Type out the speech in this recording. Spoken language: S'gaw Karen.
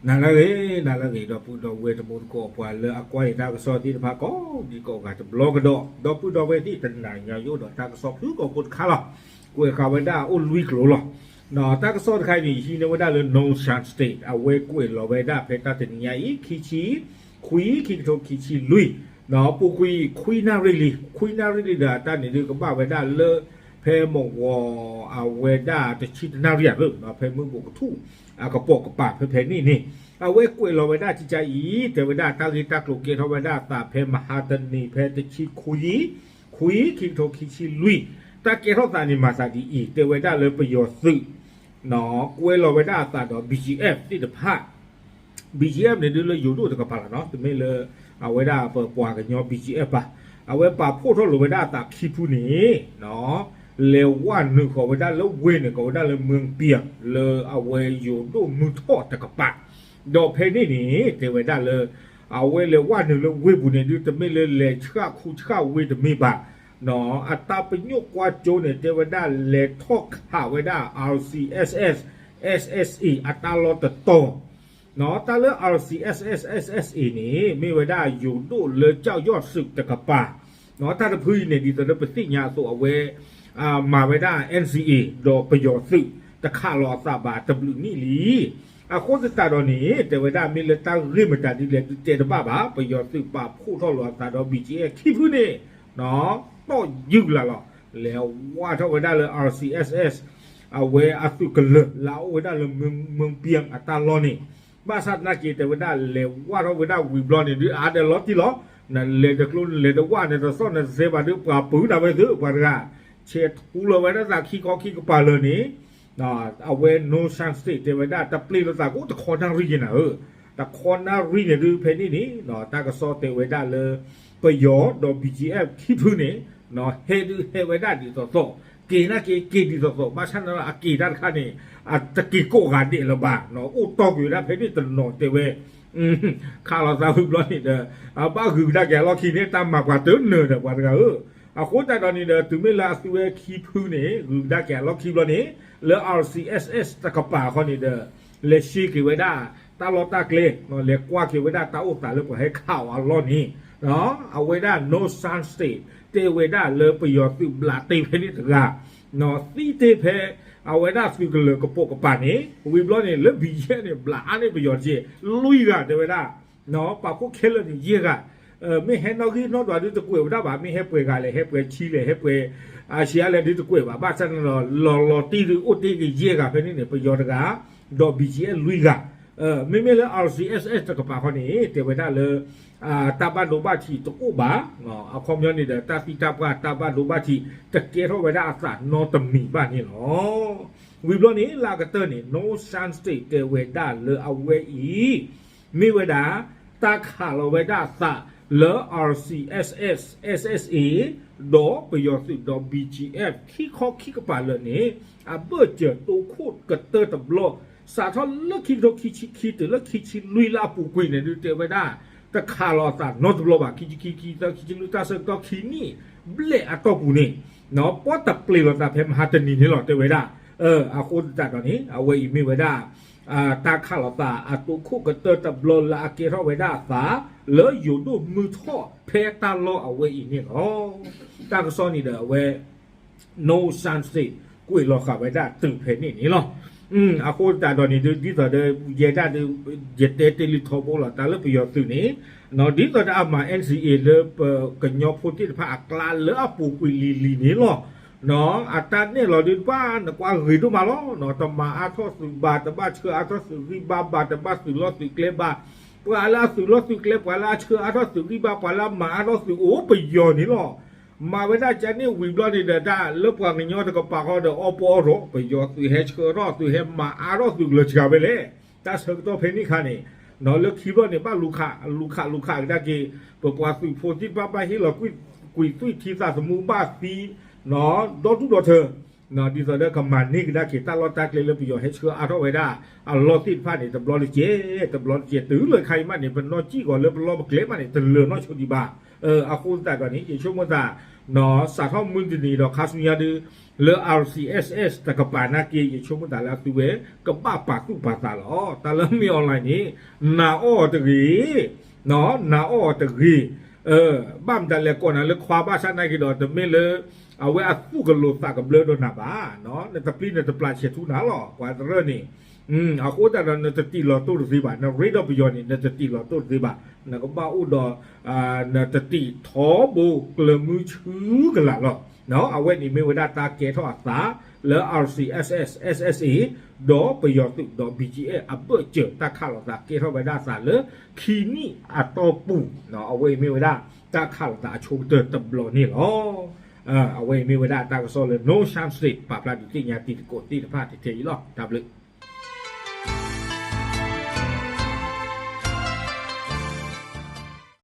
နၤလၢအဂ့ၤ, နၤလၢအဂ့ၤ ဒီပုၢ်ဒီဝဲၢ်တံၤသကိး ပှၤလၢအကွၢ်ယတၢ်ကစီၣ်သ့ၣ်တဖၣ်ကိးဒံကိးဂၤတဘျီကဒီး, ဒီပုၢ်ဒီဝဲၢ်သ့ၣ် တနၤညါယအိၣ်ဒီးတၢ်ကစီၣ်ဖုၣ်ကိာ်ဖိတခါလီၤ. ကွဲးဃာ်ဝဲဒၣ်အိၣ်လွံၢ်ကျိၤလီၤ. တၢ်ကစီၣ်တခါအံၤန့ၣ် ဟံးန့ၢ်ဝဲဒၣ်လၢ Nonsuch State အဝဲကွဲးလီၤဝဲဒၣ်ဖဲတၢ်တနံၤညါအံၤ ခံဆံခွံ ခံကထိခံဆံလွံၢ်, ပူၤကွံာ်ခွံနၣ်ရံၣ်လံ, ခွံနၣ်ရံၣ်လံဒီး အတၢ်န့ၣ်ဒုးကဘၣ်ဝဲဒၣ်လၢ ဖဲမုၢ်ဂီၤအဝဲဒၣ်တဆံတနၣ်ရံၣ်အသိး ဖဲမုၢ်ဘိးကထူၣ်အကပိာ်ကပၤဖဲဖဲန့ၣ်န့ၣ်, အဝဲကွဲးလီၤဝဲဒၣ်ကကါအံၤ တဲဝဲဒၣ်တၢ်ဂ့ၢ်တၢ်ကျိၤကဲထီၣ်ဝဲဒၣ်အသးဖဲမဟါတနံၤ ဖဲတဆံခွံ ခွံ ခံကထိခံဆံလွံၢ်, တၢ်ကဲထီၣ်သးန့ၣ်မၤသးဒ်အံၤ, တဲဝဲဒၣ်လၢပယီၤသုး ကွဲလီၤဝဲဒၣ်အသးဒီး BGF သ့ၣ်တဖၣ် BGF န့ၣ်ဒုးလၢယိၤဒိၣ်တကပၤလီၤနီၤ, တမ့ၢ်လၢ အဝဲဒၣ်ပပှၤကညီ BGF ဘၣ်, အဝဲပာ်ဖှိၣ်ထီၣ်လိာ်ဝဲဒၣ်အသးခံဖုန့ၣ် လဲၤဝဲနုာ်ဃီၤဝဲဒၣ်လၢဝ့ၢ်န့ၣ် ကိးဝဲဒၣ်လၢ မုၢ်ပံၤ လၢအဝဲယိၤဒိၣ်မုၢ်ထီၣ်တကပၤ, ဒီးဖဲန့ၣ်န့ၣ် တဲဝဲဒၣ်လၢ အဝဲလဲၤဝဲနုာ်လၢဝ့ၢ်ပူၤန့ၣ်ဒုး တမ့ၢ်လၢလဲၤဆှၣ်ခူဆှၣ်ဝ့ၢ်တမ့ၢ်ဘၣ်, အတၢ်ပညိၣ်ကွၢ်ကၠိန့ၣ် တဲဝဲဒၣ်လဲၤထီၣ်ခးဝဲဒၣ် RCSS SSA အတၢ်လီၢ်တတီၤ တၢ်လၢ RCSS SSA န့ၣ် မ့ၢ်ဝဲဒၣ်ယိၤဒိၣ်လၢကၠီၣ်ယီၣ်စုးတကပၤ, တၢ်တဖုအံၤန့ၣ် ဒ်သိးလၢပသ့ၣ်ညါအသိး အဝဲ မၤဝဲဒၣ် NCA ဒီးပယီၤသုး တခးလီၤအသးဘၣ်တဘျုးနံၣ်လံ. အဃိသတးဒီးန့ၣ် တဲဝဲဒၣ်မ့ၢ်လၢတၢ်ဂ့ၢ်မတၤဒ်လဲၣ်ဒုးတဲတဘၣ်ဘၣ်, ပယီၤသုးပာ်ဖှိၣ်ထီၣ်လိာ်အသးဒီး BGF ခံဖုန့ၣ် တီၢ်ယုၢ်ကလာ်လီၤ. လဲၤဝဲထီၣ်ဝဲဒၣ်လၢ RCSS အဝဲအသုးကလၢၤလၢအအိၣ်ဝဲဒၣ်လၢ မုၢ်ပံၤ အတၢ်လီၢ်န့ၣ်, ဘၣ်ဆၣ်သနာ်က့ တဲဝဲဒၣ်လဲၤဝဲထီၣ်ဝဲဒၣ်ဝံၤဘျီန့ၣ်ဒုး အါဒၣ်လီၤတံၢ်လီၤ, နလဲၤတကျိ နလဲၤတဝၣ် နတသီၣ်နတသဲဘၣ်ဒုး ပှၤပုၢ်နၤဝဲသု ပှၤတဂၤ ဆဲးထူလီၤဝဲဒၣ်သးခံခီခံကပၤလၢာ်န့ၣ် အဝဲ Nonsuch State တဲဝဲဒၣ် တပျ့ၤလိာ်သးကအိၣ်တခီနၣ်ရံၣ်က့ၤနၤဧၢ, တခီနၣ်ရံၣ်န့ၣ်ဒုး ဖဲန့ၣ်န့ၣ် တၢ်ကစီၣ်တဲဝဲဒၣ်လၢ ပယီၤဒီး BGF ခံဖုန့ၣ် ဟဲဒုးဟဲဝဲဒၣ်ဒ်သိးသိး, က့ၤနာ်က့ၤက့ၤဒ်သိးသိး, ဘၣ်ဆၣ်န့ၣ်လီၤ အက့ၤတၢ်တခါန့ၣ် အတက့ၤကိးဂၤဒဲးလၢၤဘၣ်, အိၣ်တီၢ်ကွံာ်ဝဲဒၣ်ဖဲန့ၣ်တနီၤတဲဝဲ ခးလိာ်သးဝံၤဘျီန့ၣ်ဒီး ဘၣ်ဂုၤကဒါက့ၤအလီၢ်ခံန့ၣ် တၢ်မၤပှၤတနၢၤဒီးပှၤတဂၤဧၢ, အဃိသတးဒီးန့ၣ်ဒီး တုၤမ့ၢ်လၢအသုဝဲခံဖုန့ၣ် ဂုၤကဒါက့ၤအလီၢ်ခံဘျီန့ၣ် လၢ RCSS တကပၤဃီန့ၣ်ဒီး လဲၤရှဲက့ၤဝဲဒၣ် တၢ်လီၢ်တၢ်ကျဲ လဲၤကွၢ်က့ၤဝဲဒၣ်တၢ်အိၣ်သးလၢပှၤဟဲခးအီၤအလီၢ်န့ၣ် အဝဲဒၣ် Nonsuch State တဲဝဲဒၣ်လၢပယီၤသုးဘျးတ့ၢ်ဖဲန့ၣ်တဂၤ သံတ့ၢ်ဖဲ အဝဲဒၣ်သုးကလၢၤကပိာ်ကပၤန့ၣ် ဝံၤဘျီန့ၣ် လၢ BGF န့ၣ် ဘျးအါန့ၢ်ပယီၤတက့ၢ် လွံၢ်ဂၤတဲဝဲဒၣ်, ပာ်ဖှိၣ်ခဲလၢာ်န့ၣ် ယဲၢ်ဂၤ, မ့ၢ်ဟဲနီၣ်ဂံၢ်နီၣ်ဒွးဒုးတကွဲးဝဲဒၣ်ဘၣ်, မ့ၢ်ဟဲပှဲၤဂၤလဲၣ် ဟဲပှဲၤဆံလဲၣ် ဟဲပှဲၤအါဆံးအါလဲၣ်ဒုးတကွဲးဘၣ်, ဘၣ်ဆၣ်န့ၣ်ဒီး လီၤလီၤတံၢ်ဒုးအိၣ်တ့ၢ်က့ၤယဲၢ်ဂၤဖဲန့ၣ်န့ၣ် ပယီၤတဂၤ, ဒီး BGF လွံၢ်ဂၤ, မ့မ့ၢ်လၢ RCSS တကပၤဃီန့ၣ် တဲဝဲဒၣ်လၢ တၢ်ဘၣ်ဒိဘၣ်ထံးတအိၣ်ဘၣ်, အခီပညီန့ၣ်ဒီး တၢ်သံတၢ်ပှၢ်တၢ်ဘၣ်ဒိဘၣ်ထံး တကဲထီၣ်ဝဲဒၣ်အသးနီတမံၤဘၣ်န့ၣ်လီၤ. ဝံၤဘျီန့ၣ် လၢအကတၢၢ်န့ၣ် Nonsuch State တဲဝဲဒၣ်လၢအဝဲအံၤ မ့ၢ်ဝဲဒၣ် တၢ်ခးလီၤဝဲဒၣ်အသးလၢ RCSS SSA ဒီးပယီၤသုးဒီး BGF ခံခီခံကပၤလၢာ်န့ၣ် အဘၢၣ်စၢၤတိခိၣ်ကတၢၢ်တဘျီ စးထီၣ်လၢခံကထိခံဆံခံတုၤလၢခံဆံလွံၢ်လၢအပူၤကွံာ်န့ၣ်ဒုး တဲဝဲဒၣ် တခးလီၤအသးနီတဘျီဘၣ်, ခံဆံခံ ခံဆံသၢ ခံဆံလွံၢ် တၢ်ဆၢကတီၢ်ခံနံၣ်ဘျဲၣ်အတီၢ်ပူၤန့ၣ် ပီတပျ့ၤလိာ်သးဖဲမဟါတနံၤန့ၣ်လီၤ တဲဝဲဒၣ်. အဃိသတးဒီးန့ၣ် အဝဲအံၤမ့ၢ်ဝဲဒၣ် တၢ်ခးလီၤသးအတိခိၣ်ကတၢၢ်တဘျီလၢအကဲထီၣ်ဝဲဒၣ်အသး လၢယိၤဒိၣ်မုၢ်ထီၣ်ဖဲတၢ်လီၢ်အဝဲအံၤန့ၣ်လီၤ. တၢ်ကစီၣ်န့ၣ်ဒီးအဝဲ Nonsuch State ကွဲးလီၤဃာ်ဝဲဒၣ်တုၤဖဲန့ၣ်န့ၣ်လီၤ. အဃိသတးဒီးန့ၣ်ဒုး ဒ်သိးဒီး ယဲဒၣ်ဒုး ယတဲတ့ၢ်လံထီဘိလီၤ တၢ်လၢပယီၤသုးန့ၣ် ဒ်သိးဒီးအမၤ NCA လၢပကညီဖိသ့ၣ်တဖၣ်အကျါလၢအပူၤကွံာ်လံၤလံၤန့ၣ်လီၤ. အတၢ်နဲၣ်လီၤဒုးတဘၣ် နကွၢ်ဂ့ၤဒိၣ်မးလီၤ. တမၤအါထီၣ်သုးဘၣ်, တဘၣ်ဆှၢအါထီၣ်သုးဂံၢ်ဘါဘၣ်, တဘၣ်သုးလီၢ်သုးကျဲဘၣ်, ပှၤလၢအသုးလီၢ်သုးကျဲ, ပှၤလၢအဆှၢအါထီၣ်သုးဂံၢ်ဘါ, ပှၤလၢအမၤအါထီၣ်သုးအိၣ်ပယီၤန့ၣ်လီၤ. မၤဝဲဒၣ်ကန့ၣ်ဝံၤဘျီန့ၣ်ဒီး တၢ်လၢပှၤကညီတကပၤဃီဒီး အီၣ်ပီအီထီၣ် ပယီၤသုးဟဲဆှၢထီၣ် သုးဟဲမၤအါထီၣ်သုးလၢစှၤဝဲလဲၣ်. တၢ်ဆၢကတီၢ်ဖဲန့ၣ်အခါန့ၣ် လၢခံဘျီန့ၣ် ဘၣ်လူၤခး လူၤခး လူၤခးကဒါက့ၤ ပပှၤသုးဖိသ့ၣ်တဖၣ်ဘၣ်ဟ့ၣ်လီၤကွံာ် ကွံာ်သွံၣ်ထံသးသမူဘၣ်သံ ဒီဒူၣ်ဒီထၢ ဒ်သိးဒီးကမၤန့ၢ်ကဒါက့ၤတၢ်လီၢ်တၢ်ကျဲလၢပယီၤဟဲဆှၢအါထီၣ်ဝဲဒၣ် အလီၢ်သ့ၣ်တဖၣ်န့ၣ် တဘျီတကဲး တဘျီတကဲး တုၤလၢခါအံၤမးန့ၣ် ပနီၢ်ကံၣ်ဂီၤလၢပလီၢ်ပကျဲမးန့ၣ် တလၢၤနီၢ်ဆိဒံးဘၣ်. အဃိသတးဒီးန့ၣ် ယဆိကမိၣ်သး စးထီၣ်မုၢ်တနံၤဒီးခါဆူညါဒုး လၢ R C S S တကပၤနာ်က့ ယဆိကမိၣ်သးလၢအသုဝဲ ကဘၣ်ပာ်သူၣ်ပာ်သးလီၤ. တၢ်လၢမ့ၢ် online န့ၣ် နာ်အီၤတဂ့ၤ, နာ်အီၤတဂ့ၤ, ဘၣ်မတၤလဲၣ် ကိးနၤလၢခွါဘၣ်ဆၣ်နာ်က့ဒီး တမ့ၢ်လၢ အဝဲအသူၣ်ကလိၤသးကဘျၢဒီးနၤဘၣ်, နတပျံၤနတပျၢ်ဆဲးထူနၤလီၤ ပှၤတရၢၣ်န့ၣ်, အဃိသတးဒီး နတတံၢ်လီၤတိၢ်တသ့ဘၣ်, နရ့ဒီးပယီၤန့ၣ် နတတံၢ်လီၤတိၢ်တသ့ဘၣ်, နကဘၣ်အိၣ်ဒီး နတတံၢ်ထီဘိကျၢၤမုဆူကလာ်လီၤ. အဝဲန့ၣ်မ့ၢ်ဝဲဒၣ်တၢ်ကဲထီၣ်အသး လၢ R C S S, S S A ဒီးပယီၤသုးဒီး B G F အဘၢၣ်စၢၤ တၢ်ခးလိာ်သးကဲထီၣ်ဝဲဒၣ်အသးလၢ ခံနံၣ်အတီၢ်ပူၤ, အဝဲအံၤမ့ၢ်ဝဲဒၣ် တၢ်ခးလိာ်သးအဆိကတၢၢ်တဘျီန့ၣ်လီၤ. အဝဲအံၤမ့ၢ်ဝဲဒၣ်တၢ်ကစီၣ်လၢ နီၢ်ၡၣ်စတ့း ပာ်ဖျါဒုးသ့ၣ်ညါတံၤသကိးသ့ၣ်တဖၣ်ထဲအံၤလီၤ. တၢ်ဘျုး